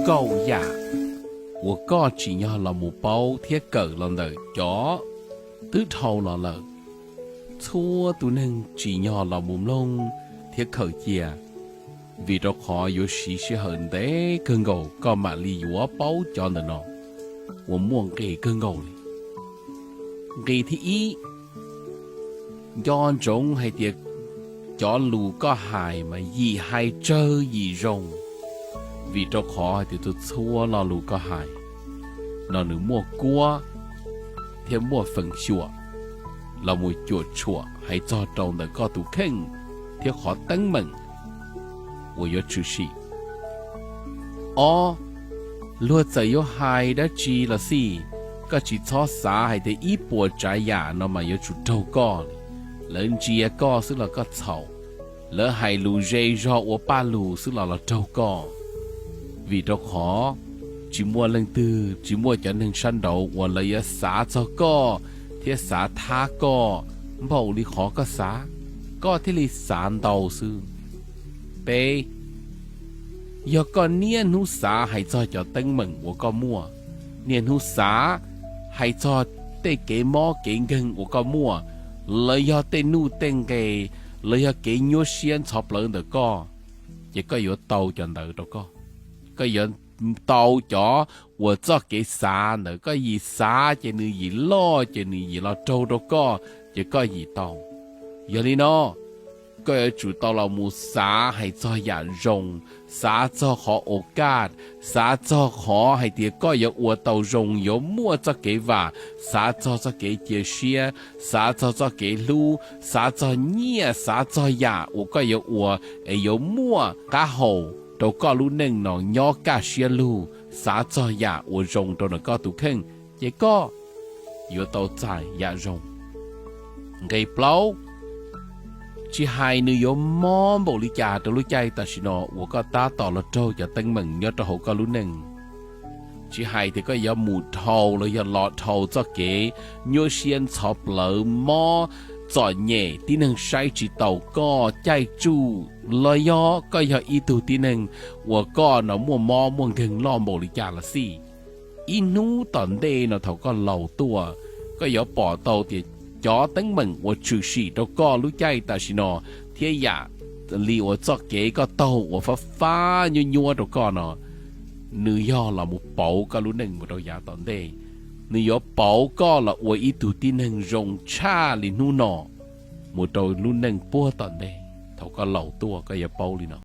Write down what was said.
kaum yam uas koj tsim nyog los mus paub thiab kawm los ntawm cov twb dhau los lawm. Txhua tus neeg tsim nyog los mus mloog thiab khaws cia, vim rau qhov yuav siv sij hawm ntev kawg nkaus koj mam li yuav paub cov ntawm no uas muaj nqis kawg nkaus li. Nqis thib ib, nco ntsoov hais tias cov lus koj hais mas yim hais tsawg yim zoo, vim rau qhov hais tias txhua txhua lo lus koj hais no nws muaj kuab thiab muaj feem xyuam los mus cuam tshuam hais txog rau ntawm koj tus kheej thiab qhov teeb meem uas yuav tshwm sim. Ob, luag txawm yuav hais dab tsi los xij, koj tsis txhob xav hais tias ib puas tsav yam no mas yuav tsum raug koj li. Lawv ntsia koj xwb los koj txhaum, lawv hais lus ze zog ua paj lug xwb los los raug koj. Vim rau qhov tsis muaj leej twg, tsis muaj cov neeg sab nraud uas lawv yuav xav txog koj thiab xav thab koj npaum li qhov koj xav, koj thiaj li xav ntau xwb. Peb, yog koj niaj hnub xav hais txog cov teeb meem uas koj muaj, niaj hnub xav hais txog tej kev mob kev nkeeg uas koj muaj, los yog tej nuj tej nqe, los yog kev nyuaj siab ntxhov plawv ntawm koj, ces koj yuav tau cov ntawd rau koj. Koj yuav tau cov uas txoj kev xav ntawd, koj yim xav ces nws yim loj, ces nws yim los raug rau koj, ces koj yim tau. Yog li no, koj yuav tsum tau los mus xav hais txog yam zoo, xav txog qhov ua kaj, xav txog qhov hais tias koj yuav ua tau zoo, yuav muaj txoj kev vam, xav txog txoj kev cia siab, xav txog txoj kev hlub, xav txog nyiaj, xav txog yam uas koj yuav ua es yuav muaj qab hau rau koj lub neej no nyob kaj siab lug, xav txog yam uas zoo rau ntawm koj tus kheej, ces koj yuav tau txais yam zoo. Nqe plaub, tsis hais nws yuav mob npaum li cas rau lub caij tam sim no uas koj tab tom los raug cov teeb meem nyob rau hauv koj lub neej, tsis hais tias koj yuav mus dhau los yog los dhau txoj kev nyuaj siab ntxhov plawv, mob, txom nyem, tib neeg saib tsis taus koj, caij tsuj, los yog koj yog ib tug tib neeg uas koj no muaj mob muaj nkeeg loj npaum li cas los xij, ib hnub tom ntej no thaum koj laus tuaj, koj yuav pom tau tias cov teeb meem uas tshwm sim rau koj lub caij tam sim no thiab yam li uas txoj kev koj taug uas fab fab nyuab nyuab rau koj no, nws yog los mus pauv koj lub neej mus rau yav tom ntej. Nws yuav pauv koj los ua ib tug tib neeg zoo tshaj li hnub no mus rau lub neej puag tom ntej. Thaum koj laus tuaj koj yuav paub li no.